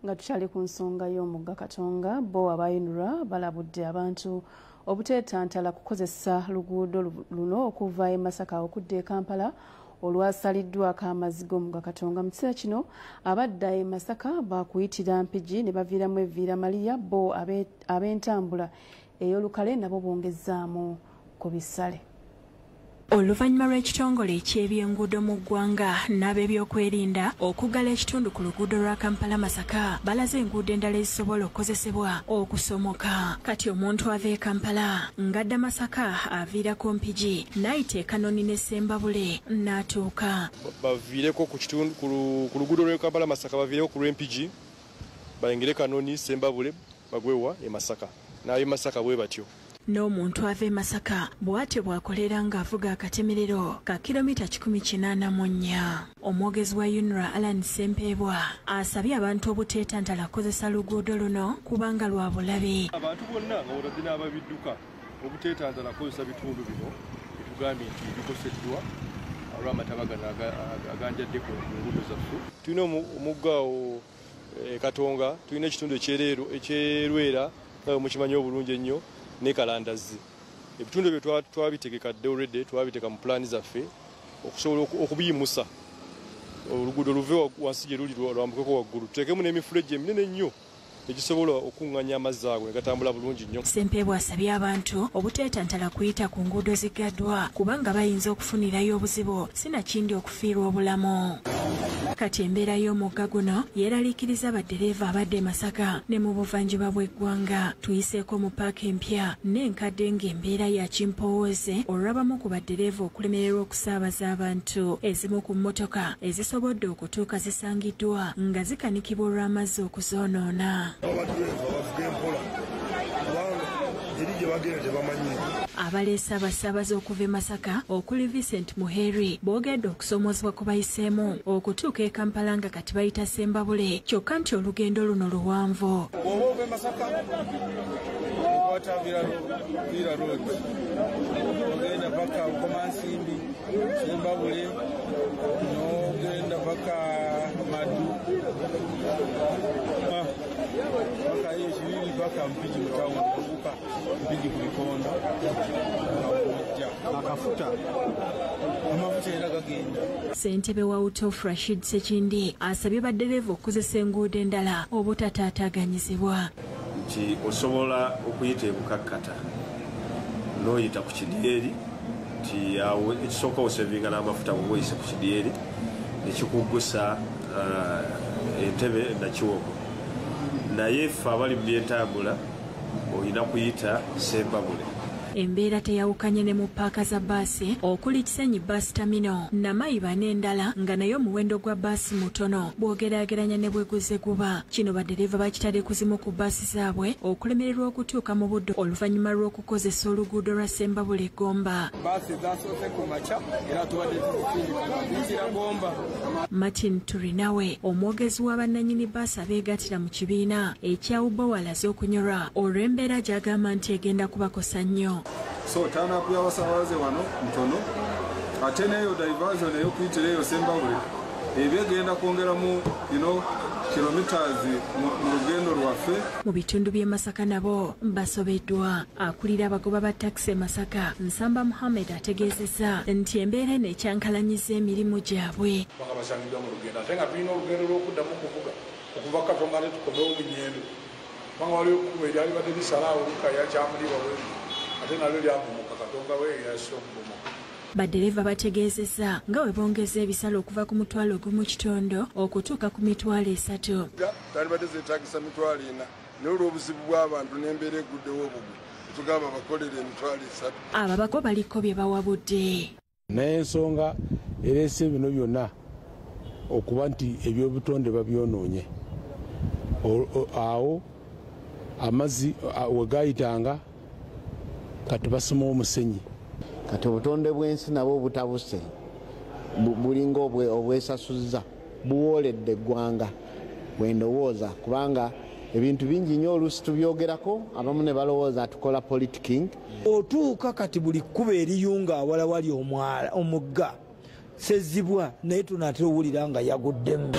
Nga tukyali ku nsonga y'omugga Katonga, bo aba UNRA balabudde abantu obuteetantala kukozesa luguudo luno okuva e Masaka okudda e Kampala olwasaliddwako amazzi g'omugga Katonga. Mu kiseera kino abadda e Masaka baakuyitira Mpigi ne baviiramu Evviira Maria, bo ab'entambula ey'olukale nabo bongezzaamu ku bisale. Oluvannyuma lw'ekitongole eky'ebyenguudo mu ggwanga n'ab'ebyokwerinda okuggala ekitundu ku luguudo lwa Kampala Masaka, balaze enguudo endala ezisobola okukozesebwa okusomoka. Kati omuntu ava e Kampala ng'adda Masaka aviirako Mpigi n'ayita e Kanoni ne Sembabule n'atuuka. Baviireko ku luguudo lw'e Kampala Masaka, baviireko ku lw'Empigi bayingire Kanoni, Sembabule, bagwewa e Masaka, n'ab'e Masaka bwe batyo. N'omuntu ava e Masaka bw'atyo bw'akolera ng'avuga akatemerero ka kilomita 184. Omwogezi wa UNRA Alan Ssempeebwa asabye abantu obuteetantala kukozesa luguudo luno kubanga lwa bulabe. Abantu bonna nga bw'otadde n'ababidduka obuteetantala kukozesa bitundu bino etugambye nti bikoseddwa olw'amataba gano aganjadde ku nguudo zaffe. Tulina omugga awo Katonga, tulina ekitundu ekyerwera nga bwe mukimanyi obulungi ennyo ne Kalandazi. Ebitundu ebyo twabitegeka dde already, twabiteeka mu pulaani zaffe okusobola okubiyimusa oluguudo luve wansi gye luli lwambukeko waggulu, tuteekemu n'emifulejje eminene ennyo egisobola okuŋŋanya amazzi ago ne gatambula bulungi nnyo. Ssempeebwa asabye abantu obuteetantala kuyita ku nguudo ziggaddwa kubanga bayinza okufunirayo obuzibu sinakindi okufiirwa obulamu. Kati embeera y'omugga guno yeeraliikiriza baddereeva abadde e Masaka ne mu buvanjuba bw'eggwanga. Tuyiseeko mu paaka empya n'enkadde ng'embeera ya kimpowooze olw'abamu ku baddereeva okulemererwa okusaabaza abantu. Ezimu ku mmotoka ezisobodde okutuuka zisangiddwa nga zikanikibwa olw'amazzi okuzoonoona. Abaleese abasaabaze okuva e Masaka okuli Vincent Muheri boogedde okusoomoozebwa ku bayiseemu okutuuka e Kampala nga kati bayita Sembabule, kyokka nti olugendo luno luwanvu. Bw'oba ova e Masaka okwata Villa Road ogenda paka Bukomansimbi, Sembabule, n'ogenda paka Madu, paka eyo Kibiri, paka Mpigi mu tawuni, obuuka Mpigi ku Bikondo, ojja akafuta amafuta era gagenda. Ssentebe wa UTOF Rashid Ssekindi asabye baddereeva okukozesa enguudo endala obutataataaganyizibwa. Nti osobola okuyita e Bukakkata n'oyita ku Kidyeri, nti awo ekisooka osevinga n'amafuta bw'oba oyise ku Kidyeri nekikuggusa Entebe Nakiwogo. Naye ffe abali mu byentambula olina kuyita Sembabule. Embeera teyawukanye ne mu paaka za bbaasi okuli Kisenyi Bus Terminal, Namayiba n'endala nga naye omuwendo gwa bbaasi mutono bw'ogeraageranya ne bwe guze guba. Kino baddereeva bakitadde ku zimu ku bbaasi zaabwe okulemererwa okutuuka mu budde oluvannyuma lw'okukozesa oluguudo lwa Sembabule Gomba. Bbaasi zasoose ku makya era tubadde tuzisindika ziyitira Gomba. Martin Turinawe, omwogezi wa bannannyini bbaasi abeegattira mu kibiina ekya UBOA, alaze okunyolwa olw'embeera gy'agamba nti egenda kubakosa nnyo. So turn-up y'abasaabaze wano ntono, ate n'eyo diversion ey'okuyitira eyo Sembabule ebyo egenda kwongeramu kilometers mu lugendo lwaffe. Mu bitundu by'e Masaka nabo basobeddwa. Akulira abagoba ba takisi e Masaka, Nsamba Muhammed, ategeezezza nti embeera eno ekyankalanyiza emirimu gyabwe. Kubanga basangiddwa mu lugendo, ate nga tulina olugendo lw'okuddamu okuvuga okuva Katonga ate tukomewo mu Nyendo, kubanga waliwo ekkubo eryali badde lisala awo Lukaya Kyamuliibwa bwe ate nalyo lyabomoka, Katonga we yasse okubomoka. Baddereeva bategeezezza nga bwe bongeza ebisale okuva ku 1.5 okutuuka ku 30,000. Zandibadde zeetaagisa 40,000, naye olw'obuzibu bw'abantu n'embeera eguddewo obugwi tugamba bakolere 30,000. Ababaka baliko bye bawabudde. Naye ensonga ereese bino byonna okuba nti ebyobutonde babyonoonye, awo amazzi we gayitanga kati basima omusenyi. Kati obutonde bw'ensi nabwo butabuse, bulinga obwesasuzza, buwooledde eggwanga bwe ndowooza, kubanga ebintu bingi nnyo oluusi tubyogerako abamu ne balowooza tukola politicking. Otuuka kati buli kkubo eriyunga awala wali omwala omugga Ssezibwa, naye tunaatera owulira nga yaguddemu.